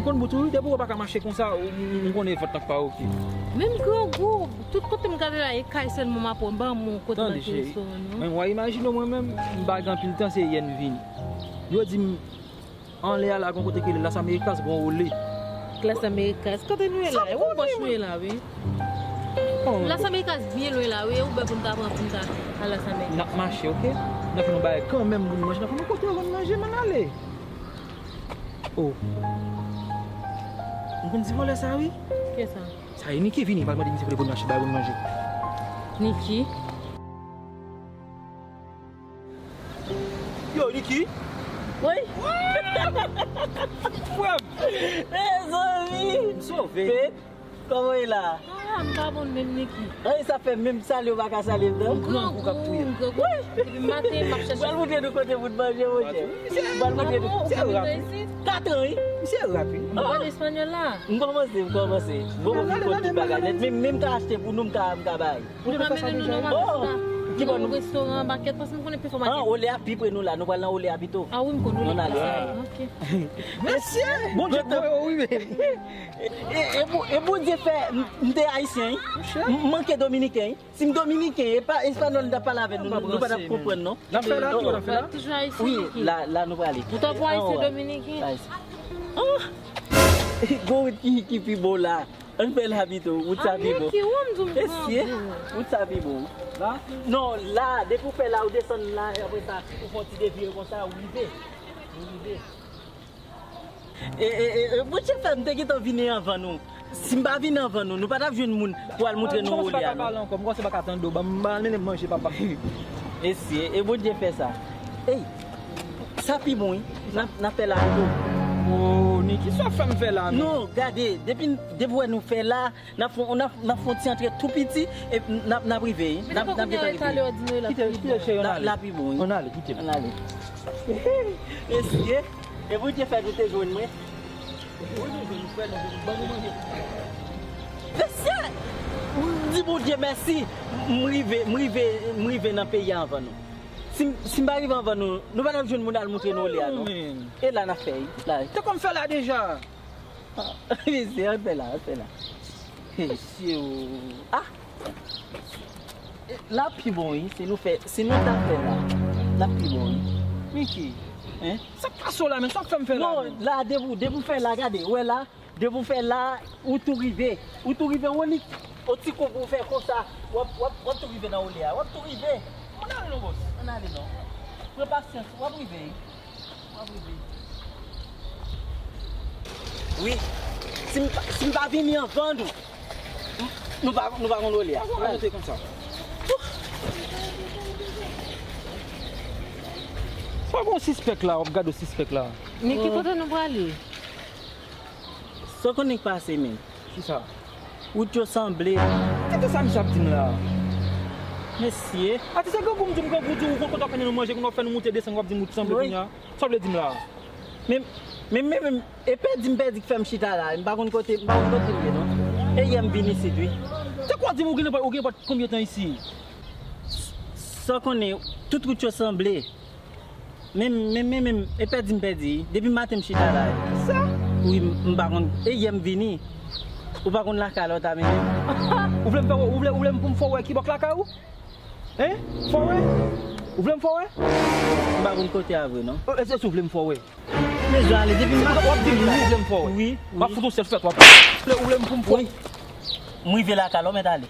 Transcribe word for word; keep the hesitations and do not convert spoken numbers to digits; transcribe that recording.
Konn bout ou wi, depi w pa ka mache konsa, ou, ou, ou konnen vant lan pa oke. Menm grangou, tout kote m gade la, e kay sèlman m ap wè, m pa wè kote m al fè restoran non. Men w a imajine w mwen menm, m pa gen anpil tan, se yè n vini. Yo di m, anlè a la, gon kote ki rele Las Americas, gon ole. Las Americas, kote nou ye la? E yon bòch nou ye la, wi. Las Americas byen lwen la, wi. E Uber pou n ta pran pou n ta al Las Americas. N ap mache, oke? N ap fè yon bagay kanmenm pou nou manje. N ap fè yon kote yo vann manje, men n ale. Oh. M konn ti vòlè sa, wi. Kiyès sa? Sa e Niki vini, pral mande misye pou l manje, bay pou l manje. Niki? Yo, Niki. Wi. Frè m. Mezanmi. M sove. Kòman w ye la? Ah, m pa bon menm, Niki. Ay, sa fè menm salye w pa ka salye m non. M grangou, m grangou. Depi maten m ap chèche. Pral moutre nou kote pou n manje, monchè. Pral moutre nou. Misye rap wi. Katran wi. Misye rap wi. Ou pale espanyòl la? M kòmanse, m kòmanse. Bon, m konn ti bagay nèt. Men, men m ka achte pou nou, m ka, m ka bay. Ou ka mennen nou nan makèt la. Ki bò nou? Restoran, makèt, paske m konnen pi fò makèt. Ah, ole a pi pre nou la, nou pral nan ole a pito. Ah wi, m konn ole a pi pre. Ok. Mesye! Bondye konn wi, men. E, e, e Bondye fè, m, m te ayisyen, wi. M manke dominiken, wi. Si m dominiken, e pa espanyòl m t ap pale avè nou, nou pa t ap konprann, non. N ap fè la, ki bò n ap fè la? Toujou ayisyen, wi, la, la nou prale. Ou t ap wè ayisyen dominiken? Ah! Gon wout ki, ki pi bon la. Ann fè la pito, wout sa pi bon. Mesye, wout sa pi bon. La? Non, la, depi w fè la, ou desann la, e apre sa, ou fè yon ti devire konsa, ou rive. Ou rive. E, e, e, e, Bondye fè m te gentan vini anvan nou. Si m pa vini anvan nou, nou pa t ap jwenn moun pou al moutre nou ole a non. M kòmanse pa ka tande w, ban m, ban m mennen m manje, papa. Mesye, e Bondye fè sa. Ey, sa pi bon, wi. N ap, n ap fè la pito. Oh, Niki, sa w fè m fè la, non? Non, gade, depi, depi w wè nou fè la, n ap fè, n ap, n ap fè yon ti antre tou piti, e n ap, n ap rive, wi. N ap, n ap gentan rive. Kite, kite cheri, ann ale. La pi bon, wi. Ann ale, kite. Ann ale. Mesye, e Bondye fè nou te jwenn mwen. Mesye, m di Bondye mèsi, m rive, m rive, m rive nan peyi a anvan nou. Si m, si m pa rive anvan nou, nou pa t ap jwenn moun al moutre nou ole a non. E la n ap fè, wi. La. Te konn fè la deja. Ah, mesye, ann fè la, ann fè la. Mesye, oh. Ah! La pi bon, wi. Si nou fè, si nou ta fè la, la pi bon, wi. Niki. Hein? Sa k pase w la, men? Sa w fè m fè la, non, men? La, depi, depi w fè la, gade, ou wè la, depi w fè la, ou tou rive. Ou tou rive, ou nik. Yon ti kou pou w fè konsa. W ap, w ap, w ap tou rive nan ole a. W ap tou rive. Ann ale non, bòs. Ann ale non. Pran pasyans, w ap rive. W ap rive. Wi. Si m pa, si m pa vini anvan nou, nou pa, nou pa konn ole a. Ann monte konsa. Sa gon sispèk la, w ap gade w sispèk la. Men ki kote nou prale? Sa w konnen k pase menm? Kisa? Wout yo sanble. Tande sa misye ap di m la. Mesye. Ati se grangou m di w, m grangou di w, ou konn kote w ap mennen nou manje, kounye a w ap fè nou moute desann, w ap di m wout sanble kounye a. Sa w vle di m la? Men, men, men, men, e pèdi m pèdi k fè m chita la, m pa konn kote, m pa konn kote m ye non. E yè m vin isit wi. Se kwa w di m ou gen, ou gen konbyen tan isi? Sa w konnen, tout wout yo sanble. Men, men, men, men, e pèdi m pèdi. Depi maten m chita la. Sa? Wi, m, m pa konn. E yè m vini. Ou pa konn lakay la w ta mennen m? Ou vle m fè, ou vle, ou vle m pou m fè w wè ki bò k lakay ou? Hein? Fè w wè? Ou vle m fè w wè? M pa konn kote a vre non. E, e, e, si w vle m fè w wè? Bezwen ale, depi maten w ap di m ou vle m fè w wè. Wi, wi. M ap fout yon sèl fèt w ap. Ou vle, ou vle m pou m fè w wè? M rive lakay la, w mèt ale.